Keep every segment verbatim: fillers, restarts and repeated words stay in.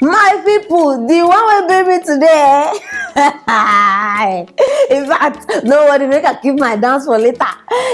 My people, the one wey bring me today, eh? In fact, no worry, make I keep my dance for later.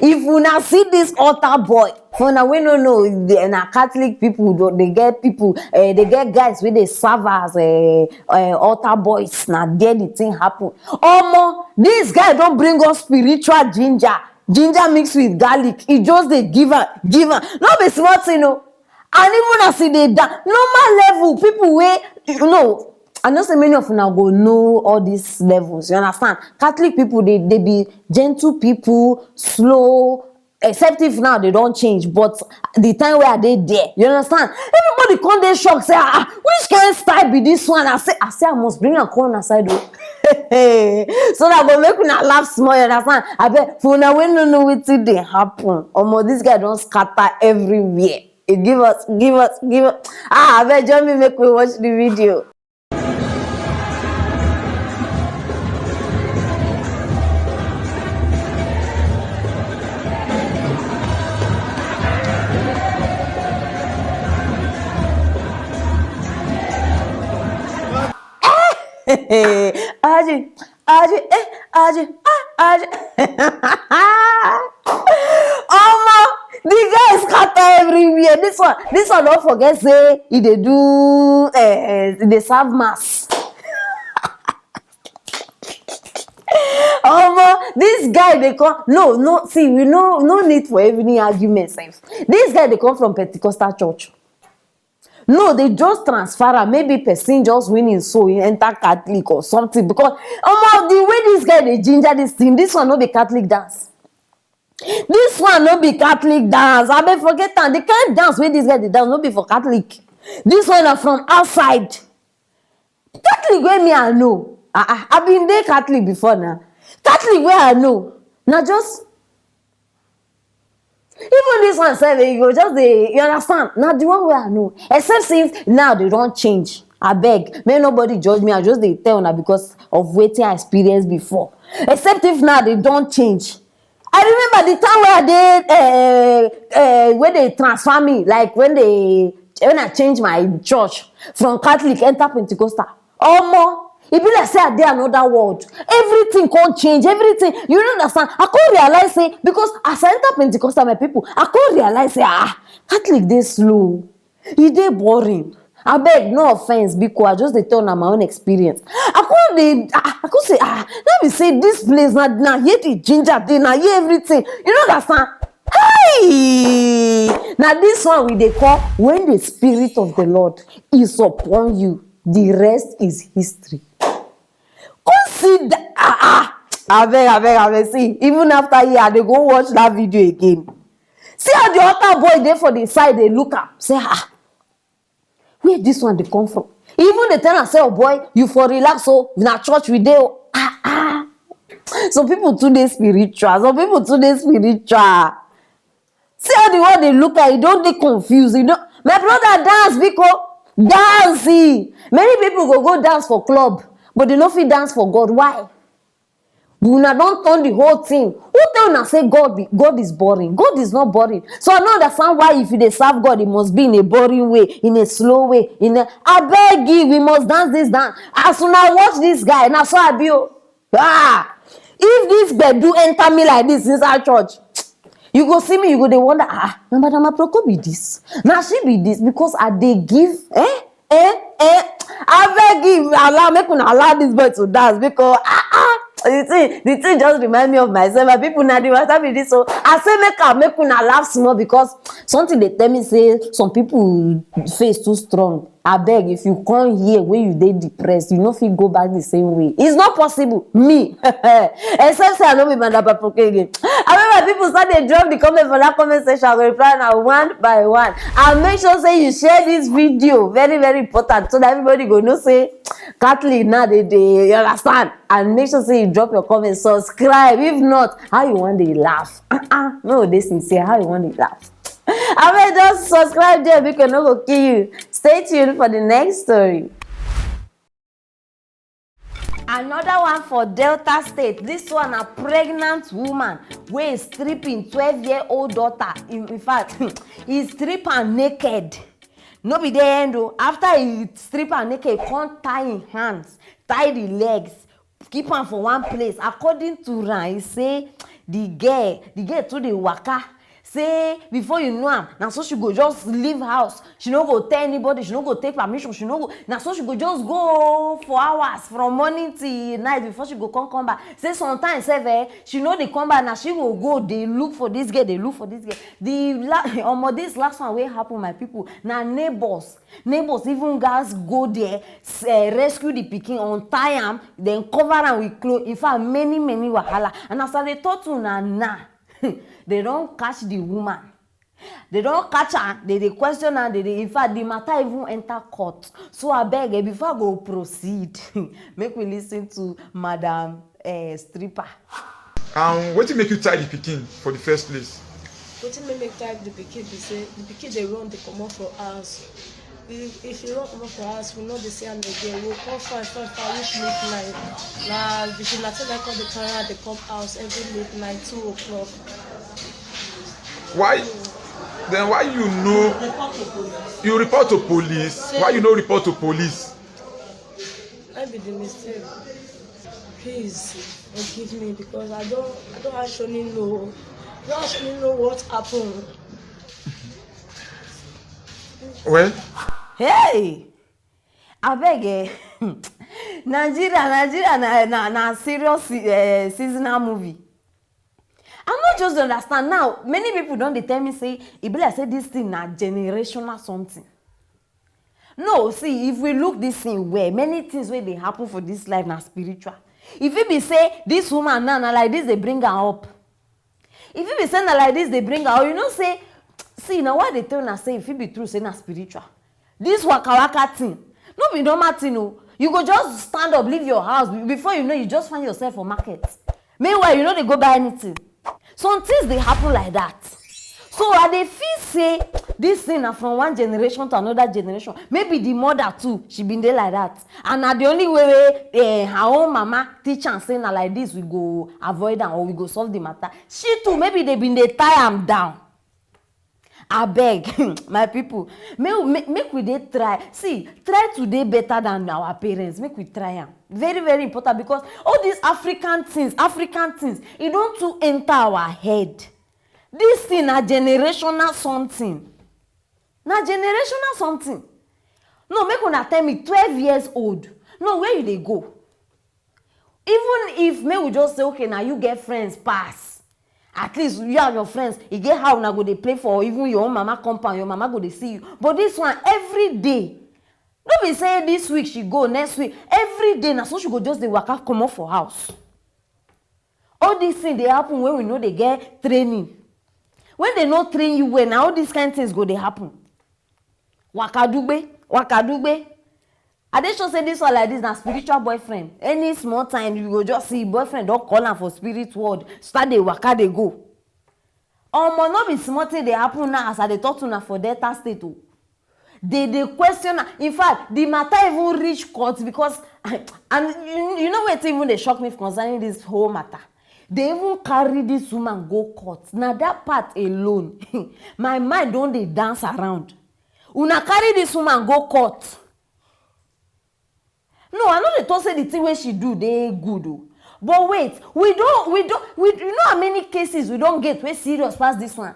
If una see this altar boy, for una wey no know, they na Catholic people, they get people, uh, they get guys wey dey serve as uh, uh, altar boys. Na there the thing happen. Omo, this guy don bring us spiritual ginger, ginger mix with garlic. E just dey give am, give am. No be small thing o. And even as e dey down, normal level, people wey, you know, I know say many of una go know all these levels, you understand? Catholic people, they, they be gentle people, slow, except if now they don't change, but the time where they there, you understand? Everybody come dey shock, say, "Ah, ah, which kind style be this one?" I say, I say, "I must bring am come una side o." So that go make una laugh small, you understand? I bet for una wey no know wetin dey happen. Omo, this guy don scatter everywhere. He give us, give us, give us. Ah, I bet join me, make we watch the video. Aji, Aji, eh, Aji, ah, Aji. Omo, the guy scatter everywhere. This one, this one don't forget say he dey do, uh, he dey serve mass. Omo, this guy dey come. No, no, see, we no, no need for any argument sef. This guy dey come from Pentecostal church. No, they just transfer am. Maybe person just win him soul, he enter Catholic or something. Because omo, the way this guy dey ginger this thing, this one no be Catholic dance. This one no be Catholic dance. I beg forget am. The kind dance wey this guy dey dance no be for Catholic. This one na from outside. Catholic wey me I know. Ah, ah, I been dey Catholic before now. Catholic wey I know, na just even this one sef, you go just dey, you understand? Na the one wey I know. Except since now they don change. I beg, may nobody judge me. I just dey tell una because of wetin I experienced before. Except if now they don change. I remember the time where I dey, uh, uh, when they transfer me, like when they, when I change my church from Catholic enter Pentecostal. Omo, e be like say I dey another world. Everything come change, everything. You no understand? I come realize say, because as I enter Pentecostal, my people, I come realize say, ah, Catholic dey slow. E dey boring. Abeg, no offense, biko, I just dey tell una my own experience. I come dey, ah, I come say, ah, no be say this place na, na here the ginger dey, na here everything. You no understand? Hey! Na this one we dey call when the spirit of the Lord is upon you, the rest is history. Consider, ah, ah, abeg, abeg, abeg, see, even after here, I dey go watch that video again. See how the other boy dey for the side, dey look am, say, ah, where this one dey come from? Even dey tell am say, "Oh boy, you for relax o, na church we dey o." Ah, ah. Some people too dey spiritual. Some people too dey spiritual. See how the one dey look am, e don dey confused. E don, my brother, dance, biko, dance. Many people go go dance for club, but they no fit dance for God. Why? Una don turn the whole thing. Who tell una say God be, God is boring? God is not boring. So I no understand why if you dey serve God, it must be in a boring way, in a slow way. In a, abeg, we must dance this dance. As una watch this guy, na so I be o. Ah, if this gbedu enter me like this inside church, you go see me, you go dey wonder, ah, na Madam Aproko be this? Na she be this? Because I dey give, eh? Eh, eh, abeg, allow, make una allow this boy to dance, because, ah, ah, the thing, the thing just remind me of myself. My people, na the matter be this. So I say make am, make una laugh small, because something dey tell me say some people face too strong. Abeg, if you come here wey you dey depressed, you no fit go back the same way. It's not possible. Me, except say I no be Madam Papoke again. However, people start dey drop the comment for that comment section. I go reply now one by one. And make sure say you share this video. Very, very important. So that everybody go know say Catholic now dey, dey, you understand? And make sure say you drop your comment, subscribe. If not, how you wan dey laugh? Uh-uh. No, dey sincere. How you wan dey laugh? Abeg, just subscribe there, make e no go kill you. Stay tuned for the next story. Another one for Delta State. This one, a pregnant woman wey strip im twelve-year-old daughter. In, in fact, he strip am naked. No be there end o. After he strip am naked, he come tie him hands, tie the legs, keep am for one place. According to am, he say the girl, the girl too dey waka. Say before you know am, na so she go just leave house. She no go tell anybody, she no go take permission, she no go, na so she go just go for hours from morning till night before she go come come back. Say sometimes sef, eh, she no dey come back, na she go go dey look for this girl, dey look for this girl. The la omo, this last one wey happen, my people, na neighbors. Neighbors even gas go there, s- eh, rescue the pikin, untie am, then cover am with cloth. In fact, many many wahala. And as I dey talk to una now, they don catch the woman. They don catch am, they dey question am, they dey, in fact, the matter even enter court. So abeg, eh, before I go proceed, make we listen to Madam eh, Stripper. And wetin make you tie the pikin for the first place? Wetin make me tie the pikin be say the pikin dey run dey comot for house. If if she run comot for house, we no dey see am again. We go come find find find reach midnight. Na vigilante na come dey carry am dey come house every midnight, two o'clock. Why? Then why you no? You report to police. Why you no report to police? I be the mistake. Please forgive me because I don't I don't actually know. I don't actually know what happened. Well, Hey! Abeg, eh, Nigeria, Nigeria na, na, na serious eh, seasonal movie. I no just dey understand now. Many people don dey tell me say e be like say this thing na generational something. No, see, if we look this thing well, many things wey dey happen for this life na spiritual. E fit be say this woman now na like this dey bring am up. E fit be say na like this dey bring am up. You know say, see, na why I dey tell una say e fit be true say na spiritual. This waka waka thing no be normal thing o. You go just stand up, leave your house, before you know, you just find yourself for market. Meanwhile, you no dey go buy anything. Some things dey happen like that. So I dey feel say this thing na from one generation to another generation. Maybe the mother too, she been dey like that. And na the only way wey eh, her own mama teach am say na like this we go avoid am or we go solve the matter. She too, maybe they been dey tie am down. Abeg, my people, make, make, make we dey try. See, try to dey better than our parents. Make we try am. Very, very important because all these African things, African things, e don too enter our head. This thing na generational something. Na generational something. No, make una tell me, twelve years old. No, where you dey go? Even if, make we just say, okay, na you get friends pass. At least you and your friends, e get how una go dey play for even your own mama compound, your mama go dey see you. But this one, every day. No be say this week she go, next week, every day na so she go just dey waka comot for house. All this thing dey happen when we no dey get training. When they no train you well, na all these kind things go dey happen. Wakadugbe, wakadugbe. I dey sure say this one like this na spiritual boyfriend. Any small time, you go just see boyfriend don call am for spirit world, start dey waka dey go. Omo, no be small thing dey happen now as I dey talk to una for Delta State o. They dey question am. In fact, the matter even reach court because, and you, you know wetin even dey shock me concerning this whole matter? They even carry this woman go court. Na that part alone, my mind don dey dance around. Una carry this woman go court. No, I no dey talk say the thing wey she do dey good o. But wait, we don, we don, we, you know how many cases we don get wey serious pass this one?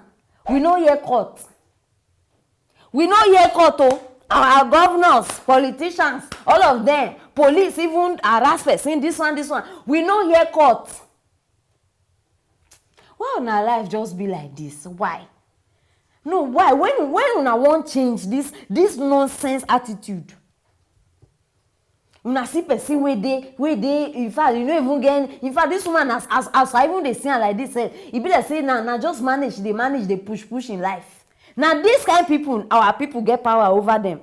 We no hear court. We no hear court o. Our governors, politicians, all of them, police even harass person, this one, this one. We no hear court. Why una life just be like this? Why? No, why? When, when una wan change this, this nonsense attitude? Una see person wey dey, wey dey, in fact, you no even get any, in fact, this woman, as, as, as I even dey see am like this, eh, e be like say na, na just manage, dey manage, dey push, push in life. Na this kind people, our people get power over them.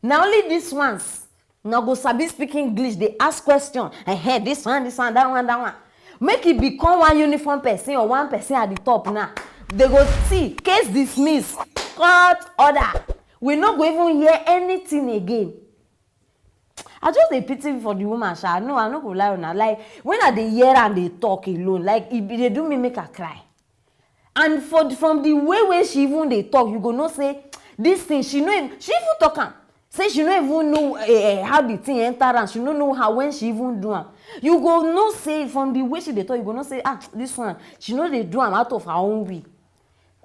Na only these ones na go sabi speak English, dey ask question. Hey, this one, this one, that one, that one. Make e become one uniform person or one person at the top now. They go see, case dismiss, court order. We no go even hear anything again. I just dey pity for the woman, sha. No, I no go lie una. Like, when I dey hear am dey talk alone, like, e be dey do me make I cry. And for, from the way wey she even dey talk, you go know say This thing, she no even, she even talk am. Say she no even know, eh, eh, how the thing enter am. She no know how, when she even do am. You go know say from the way she dey talk, you go know say, ah, this one, she no dey do am out of her own way.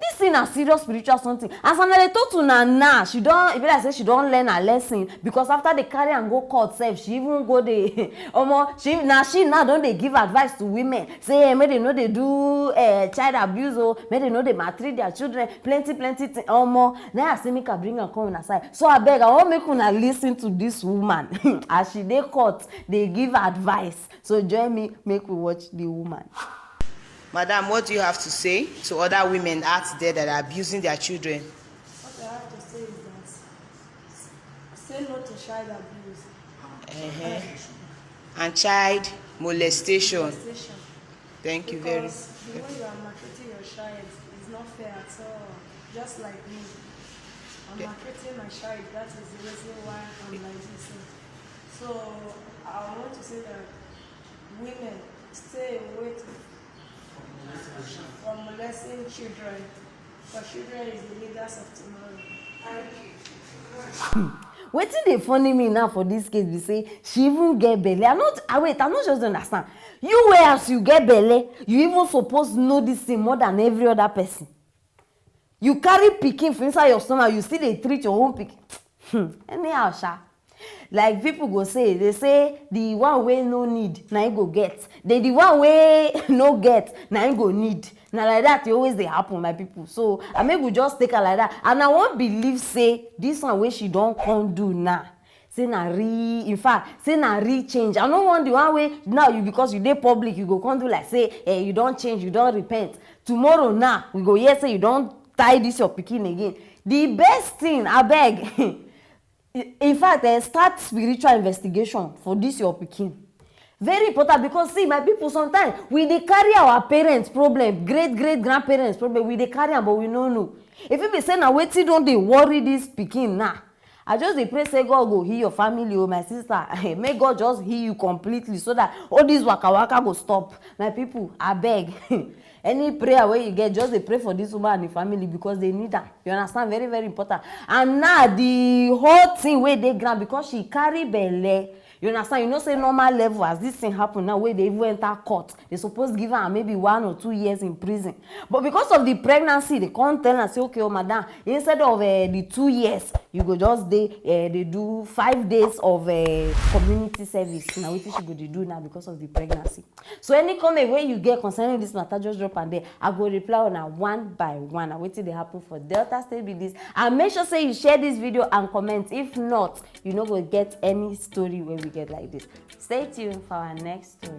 This thing na serious spiritual something. As una dey talk to una now, she don, e be like say she don learn her lesson, because after they carry am go court sef, she even go dey omo, she, na she now don dey give advice to women, say, eh, make they no dey do, eh, child abuse o, make they no dey maltreat their children, plenty plenty thing. Omo, na I say make I bring am come una side. So abeg, I wan make una listen to this woman as she dey court dey give advice. So join me, make we watch the woman. Madam, what do you have to say to other women out there that are abusing their children? What I have to say is that say no to child abuse. Uh-huh. And child molestation. Molestation. Thank you very much. Because the way you are maltreating your child is not fair at all. Just like me, I'm, yeah, maltreating my child. That is the reason why I'm like this. So I want to say that women, stay away to, from molesting children. For children is the leaders of tomorrow. Wetin dey funny me now for this case be say she even get belle. I not, I wait, I not just understand. You wey as you get belle, you even suppose know this thing more than every other person. You carry pikin for inside your stomach, you still dey treat your own pikin. Hmm, anyhow sha. Like people go say, they say the one wey no need, na him go get. Then the one wey no get, na him go need. Na like that e always dey happen, my people. So I make we just take am like that. And I wan believe say this one wey she don come do now, say na real, in fact, say na real change. I no want the one wey now you, because you dey public, you go come do like say, eh, you don change, you don repent. Tomorrow now, we go hear say you don tie this your pikin again. The best thing, abeg, in fact, eh, start spiritual investigation for this your pikin. Very important, because see, my people, sometimes we dey carry our parents problem, great great grandparents problem, we dey carry am, but we no know. If it be say na wetin don dey worry this pikin now, I just dey pray say God go heal your family, oh my sister. May God just heal you completely so that all this waka waka go stop. My people, abeg, any prayer wey you get, just dey pray for this woman and the family, because they need am. You understand? Very very important. And now the whole thing wey dey ground, because she carry belle. You understand? You know say normal level, as this thing happen now, wey they even enter court, they suppose give am maybe one or two years in prison. But because of the pregnancy, they come tell am say, okay, oh madam, instead of, eh, the two years, you go just dey, eh, dey do five days of, eh, community service. Na wetin she go dey do now because of the pregnancy. So any comment wey you get concerning this matter, just drop am there. I go reply una one by one. Na wetin dey happen for Delta State be this. And make sure say you share this video and comment. If not, you no go get any story wey we get like this. Stay tuned for our next story.